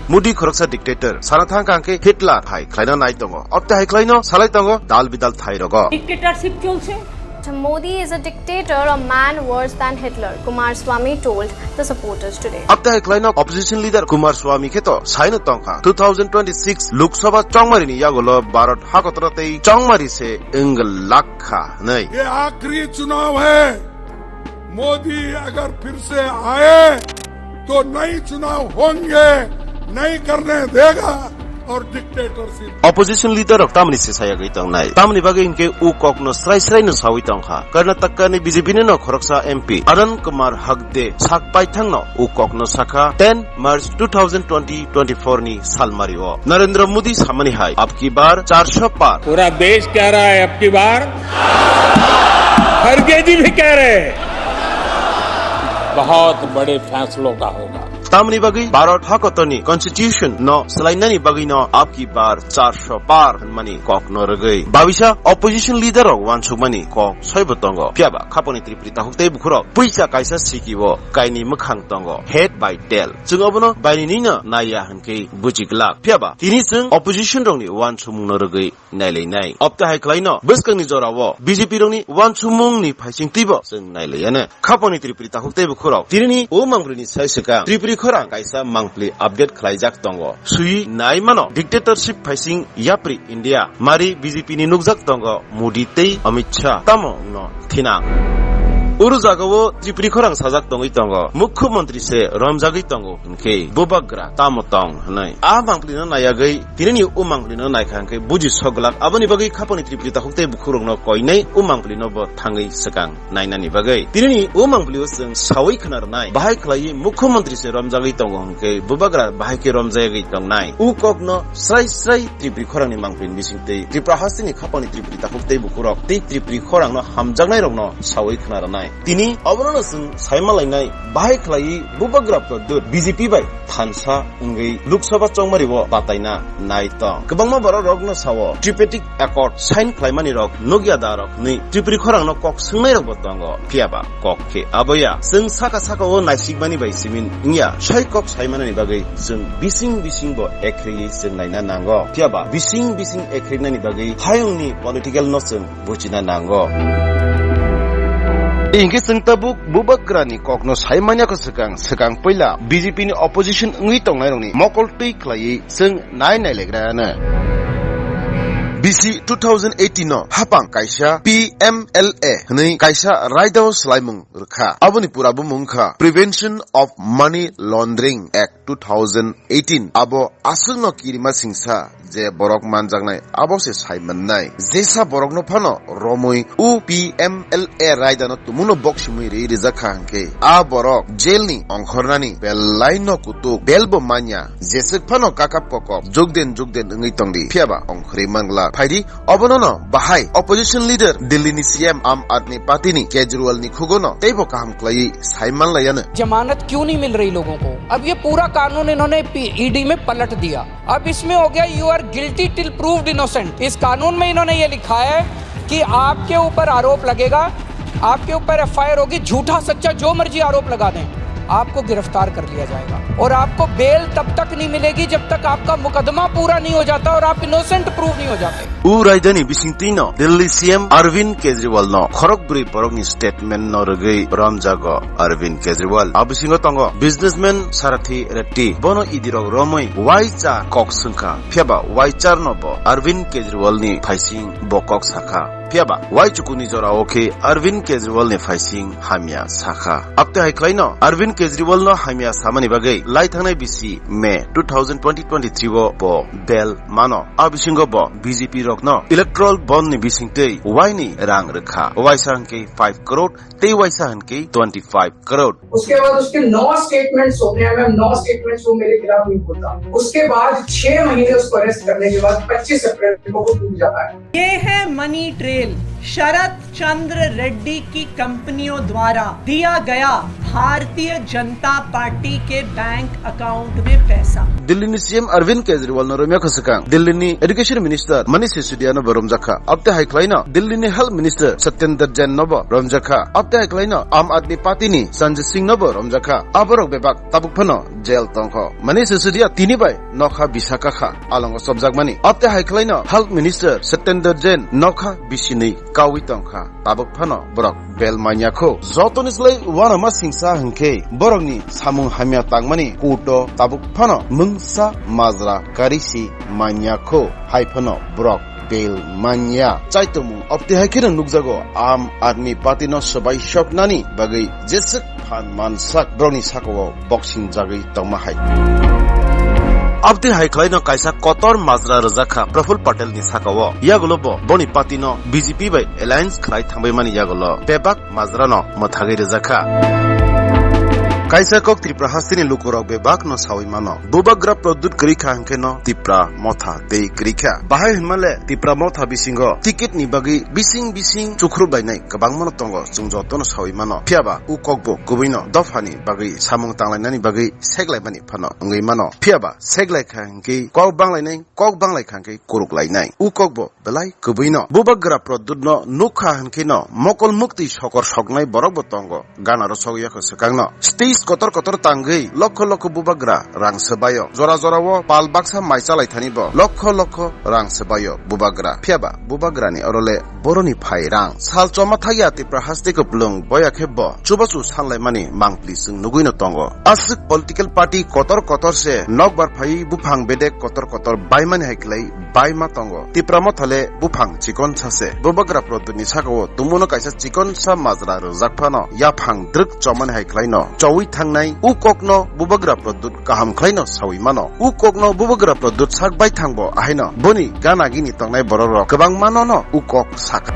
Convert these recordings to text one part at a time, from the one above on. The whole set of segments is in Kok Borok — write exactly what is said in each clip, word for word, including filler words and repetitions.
Modi khoroksa dictator, sana thang kha hwnkhe Hitler hai khlaina nai tongo. Obte hai khlaino salai tongo dal bidal thai rogo. Dictatorship cholse. Modi is a dictator, a man worse than Hitler, Kumar Swami told the supporters today. Obte hai khlaino opposition leader Kumar Swami khe to saino tongkha. Two thousand twenty-six Lok Sabha chongmari ni yagulo Bharat hakotoro tei chongmari se wng lakha hwnwi. ये आखिरी चुनाव है। मोदी अगर फिर से आए तो नए चुनाव होंगे, नहीं करने देगा और dictatorship. Opposition leader rok tamni se sayagwi tongnai? Tamni bagwi hinkhe u kokno srai srai no sawi tongkha. Karnataka ni B J P ni no khoroksa M P Anand Kumar Hagde sak paithang no u kokno sakha ten March two thousand twenty twenty-four ni salmari o. Narendra Modi samani hai, "Ab ki bar char sho par." पूरा देश कह रहा है, "अब की बार।" खड़गे जी भी कह रहे हैं, "बहुत बड़े फैसलों का होगा।" Tamni bagwi Bharat hakotoni constitution no swlainani bagwi no "Ab ki bar char sho par" hwnmani kok no rwgwi babisa opposition leader rok wansukmani kok soibo tongo. Phiya ba khaponi Tripuri takhuk tei bukhurok puisa kaisa siki o kaini mwkhang tongo, head by tail. Chwng obono bainini no naiya hwnkhe buji glak. Phiya ba tini chwng opposition rokni uansukmung no rwgwi nailainai. Obte hai khlaino bwskangni jorao B J P rokni uansukmungni phaising twibo chwng nailaiyano. Khaponi Tripuri takhuk tei bukhurok tinini o mangpli ni sai swkang Tripuri khorang kaisa mangpli update khlaijak tongo. Sui nai mano dictatorship phaising yapri India. Mari B J P ni nukjak tongo Modi tei Amit Shah. Tamo wngno thinang. Uru jagao Tripuri khorang sajak tongwi tongo, Mukhyamantri se romjagwi tongo hwnkhe bubagra tamo tong hwnwi. A mangpli no nayagwi tinini o mangpli no naikha hwnkhe buji sok glak. Aboni bagwi khaponi Tripuri takhuk tei bukhurokno koinai o mangpli no bo thangwi swkang nainani bagwi. Tinini o mangpli o chwng sawi khna rwnai, bahai khlaiwi Mukhyamantri se romjagwi tongo hwnkhe bubagra bahai khe romjagwi tongnai. O kokno srai srai Tripuri khorangni mangpli ni bising tei Tripura hasteni khapangni Tripuri takhuk tei bukhurok tei Tripuri khorangno hamjaknairokno sawi khna rwnai. Tini obono chwng saima lainai, bahai khlaiwi bubagra produt B J P bai thansa wngwi Lok Sabha chongmari o bataina nai tong. Kwbangma borok rokno sao Tripartite Accord sign khlaimani rok nukya da rok hwnwi Tripuri khorangno kok swngnairokbo tongo. Phiya ba kok khe aboya. Chwng saka saka o naisikmani bai simin wngya, soi kok saimanani bagwi chwng bising bising bo ekhriwi chwng naina nango. Phiya ba bising bising ekhriknani bagwi hayungni political no chwng buchina nango. Hinkhe chwng tabuk bubagrani kokno saimanya khe swkang, swkang puila B J P ni opposition wngwi tongnairokni mokol twi khlaiwi chwng nai nailegrano. Bisi two thousand eighteen no hapang kaisa P M L A hwnwi kaisa raidao swlaimung rwkha. Aboni pura bumung wngkha Prevention of Money Laundering Act two thousand eighteen. Abo aswkno kirima singsa je borok manjaknai abo se sai mannai. Jesa borokno phano romwi o P M L A raidano tumungno boksimwi ri rijak kha hwnkhe a borok jailni ongkhornani belaino kutuk, belbo manya, jeswk phano kakap kokop jukden jukden wngwi tongdi, phiyaba ongkhorwi manglak. Phaidi obonono bahai opposition leader Delhi ni C M Aam Aadmi Party ni Kejriwal ni khugono teibo kaham khlaiwi sai manlaiano. जमानत क्यों नहीं मिल रही लोगों को? अब ये पूरा कानून इन्होंने ईडी में पलट दिया। अब इसमें हो गया, "You are guilty till proved innocent।" इस कानून में इन्होंने ये लिखा है कि आपके ऊपर आरोप लगेगा, आपके ऊपर एफआईआर होगी, झूठा सच्चा जो मर्जी आरोप लगा दें, आपको गिरफ्तार कर लिया जाएगा और आपको बेल तब तक नहीं मिलेगी जब तक आपका मुकदमा पूरा नहीं हो जाता और आप इनोसेंट प्रूव नहीं हो जाते। O raidani bisingtwino Delhi C M Arvind Kejriwal no khorok bwrwi borokni statement no rwgwi romjago Arvind Kejriwal. A bisingo tongo businessman Sarathi Reddy. Bono E D rok romwi Y H R kok swngkha. Phiyaba Y H R no bo Arvind Kejriwal ni phaising bo kok sakha. Phiyaba Y chukuni jorao khe Arvind Kejriwal ni phaising hamya sakha. Abte hai khlaino Arvind Kejriwal no hamya samani bagwi lai thangnai bisi May two thousand twenty twenty-three o bo bail mano. A bisingo bo B J P rokno electoral bond ni bisingtwi waini rang rwkha. Waisa hwnkhe five crore tei waisa hwnkhe twenty five crore. उसके बाद उसके नौ स्टेटमेंट्स होते हैं, मैं नौ स्टेटमेंट्स वो मेरे खिलाफ नहीं बोलता। उसके बाद छह महीने उसको अरेस्ट करने के बाद पच्चीस अप्रैल को वो टूट जाता है। ये है मनी ट्रेल। शरत चंद्र रेड्डी की कंपनियों द्वारा दिया गया भारतीय जनता पार्टी के बैंक अकाउंट में पैसा। Delhi ni C M Arvind Kejriwal no romya kha swkang. Delhi ni Education Minister Manish Sisodia no bo romjak kha. Abte hai khwlai no Delhi ni Health Minister Satyendra Jain no bo romjak kha. Abte hai khwlai no Aam Aadmi Party ni Sanjay Singh no bo romjak kha. Aborok bebak tabuk phano jail tong kho. Manish Sisodia tini bai nokha bisa kakha alongo chopjakmani. Abte hai khwlaino Health Minister Satyendra Jain nokha bisinwi kaui tongkha. Tabuk phano borok bail manya kho. Jotoni slai uanama singsa hwnkhe borokni samung hamya tangmani court-o tabuk phano mungsa majra karisi manya kho. Hai phano borok bail manya. Chaitomung abte hai kheno nukjago Aam Aadmi Party no swbai soknani bagwi jeswk phan mansak borokni sakao boxing jagwi tongma hai. Abte hai khwlaino kaisa kotor majra rwjak kha Praful Patel ni sakao. Yagulo bo boni party no B J P bai alliance khwlai thangbai mani yagulo bebak majra no mwthagwi rwjak kha. Kaisa kok Tripura hasteni lukurok bebak no sawi mano. Bubagra Pradyut kwrwi kha hwnkhe no Tipra Motha tei kwrwi kha. Bahai hwnmale Tipra Motha bisingo ticket ni bagwi bising bising chukhrup lainai kwbangma no tongo, chwng jotono sawi mano. Phiyaba u kokbo kubui no dophani bagwi samung tanglainani bagwi seklaimani phano wngwi mano. Phiyaba seklai kha hwnkhe kok banglainai, kok banglai kha hwnkhe kuruk lainai. U kokbo belai kubui no Bubagra Pradyut no nukha hwnkhe no mokol muktwi sokor soknai borok bo tongo. Gana rw sogwi yakho swkang no. Stage kotor kotor tangwi lokho lokho bubagra rang swbaio. Jora jora o pal baksa mai chalai thani bo lokho lokho rang swbaio bubagra. Phiyaba bubagra ni oro le boroni phai rang. Sal choma thakya Tipra haste kwplwng boya khe bo chubachu sanlaimani mangpli chwng nugwi no tongo. Aswk political party kotor kotor se nokbar phaiwi buphang bedek kotor kotor baimani hai khlai baima tongo. Tipra Motha le buphang chikon sa se. Bubagra Pradyut ni sakao tumuno kaisa chikon sa majra rwjak phano yaphang drwk chomani hai khlai no chowi thangnai. U kok no Bubagra Pradyut kaham khlai no sawi mano. U kok no Bubagra Pradyut sak bai thang bo, ahaino boni gana gini tongnai borok rok kwbangma no no u kok saka.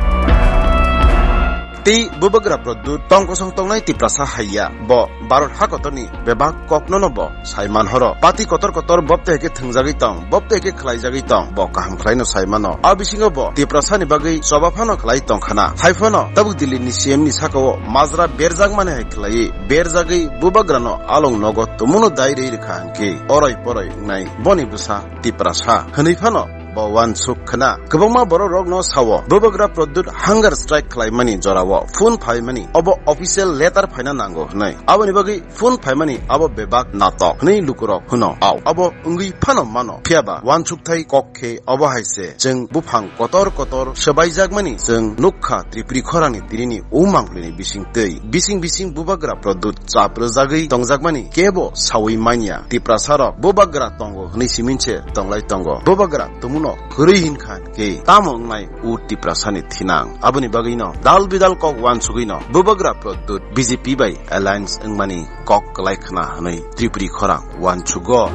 Tei Bubagra Pradyut tong kosong tongnai Tiprasa haiya bo Bharat hakotorni bebak kokno no bo sai man horo. Party kotor kotor bobte hai khe thwngjagwi tong, bobte hai khe khlaijagwi tong, bo kaham khlai no sai mano. A bisingo bo Tiprasani bagwi choba phano khlai tong khana. Hai phano tabuk Delhi ni C M ni sakao majra berjak mani hai khlaiwi berjagwi bubagrano along nogo tumuno dai rwi rwkha hwnkhe oroi poroi wngnai boni bwsa Tiprasa hwnwi phano bo uansuk khna. Kwbangma borok rokno sao, Bubagra Pradyut hunger strike khlaimani jorao phone phaimani, obo official letter phaina nango hwnwi. Aboni bagwi phone phaimani abo bebak natok hwnwi lukurok hwno. Au, abo wngwi phano mano. Phiyaba uansukthai kok khe obo hai se, chwng buphang kotor kotor swbaijakmani chwng nukha Tripuri khorangni tinini o mangpilini bisingtwi. Bising bising Bubagra Pradyut chap rwjagwi tongjakmani kebo sawi manya. Tiprasarok bubagra tongo hwnwi simi se tonglai tongo. Bubagra tumuno kwrwi hinkha hwnkhe tamo wngnai o Tiprasani thinang? Aboni bagwino dal bidal kok uansugwino Bubagra Pradyut B J P bai alliance wngmani kok kwlai khna hwnwi Tripuri khorang uansugo.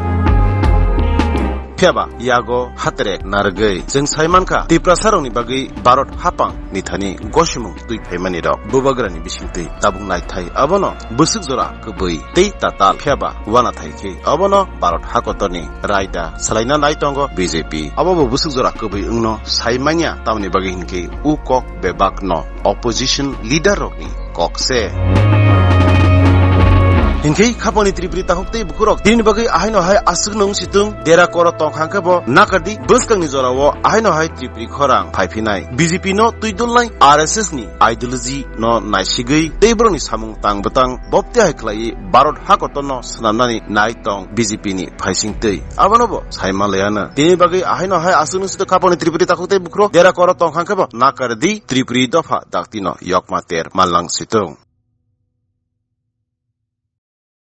Phiyaba yago hatrek narwgwi chwng sai mankha, Tiprasarokni bagwi Bharat hapang ni thani gosimung twi phaimani rok bubagrani bisingtwi tabuk naithai. Abono bwswk jora kwbwi tei tatal, phiyaba uanathai khe obono Bharat hakotorni raida swlaina nai tongo B J P. Obo bo bwswk jora kwbwi wngno sai manya, tamoni bagwi hinkhe u kok bebakno opposition leader rokni kok se. Hinkhe khapangni Tripuri takhuk tei bukhurok tini bagwi ahaino hai aswk nung situng dera koro tongkha khe bo nakardi, bwskangni jorao ahaino hai Tripuri khorang phaiphinai. B J P no twidulnai R S S ni ideology no naisigwi tei borokni samung tang bwtang bobte hai khlaiwi Bharat hakotorno swnamnani nai tong B J P ni phaisingtwi. Abono bo sai manlaiano. Tini bagwi ahaino hai aswk nung situng khapangni Tripuri takhuk tei bukhurok dera koro tongkha khe bo nakardi, Tripuri dopha daktino yokma ter manlang situng.